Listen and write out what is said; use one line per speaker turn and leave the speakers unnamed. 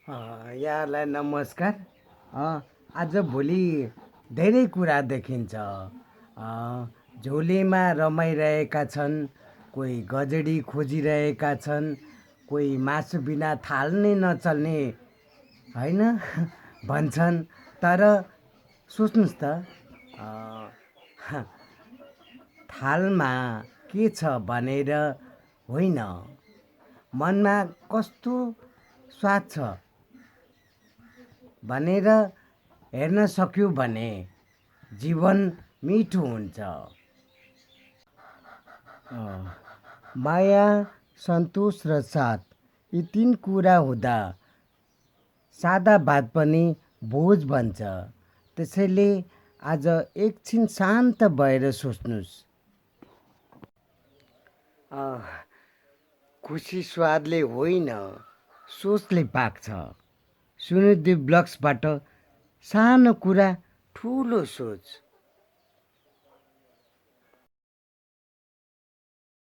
यहाँलाई नमस्कार। आजभोलि धेरै कुरा देखिन्छ। झोलीमा रमाइरहेका छन्, कोही गजडी खोजिरहेका छन्, कोही मासु बिना थाल नै नचल्ने होइन भन्छन्। तर सोच्नुहोस् त, थालमा के छ भनेर होइन, मनमा कस्तो स्वाद छ भनेर हेर्न सक्यो भने जीवन मिठो हुन्छ। माया, सन्तोष र साथ, यी तीन कुरा हुँदा सादा भात पनि भोज भन्छ। त्यसैले आज एकछिन शान्त भएर सोच्नुहोस्। खुसी स्वादले होइन, सोचले पाक्छ। सुनिधि ब्लग्सबाट सानो कुरा, ठुलो सोच।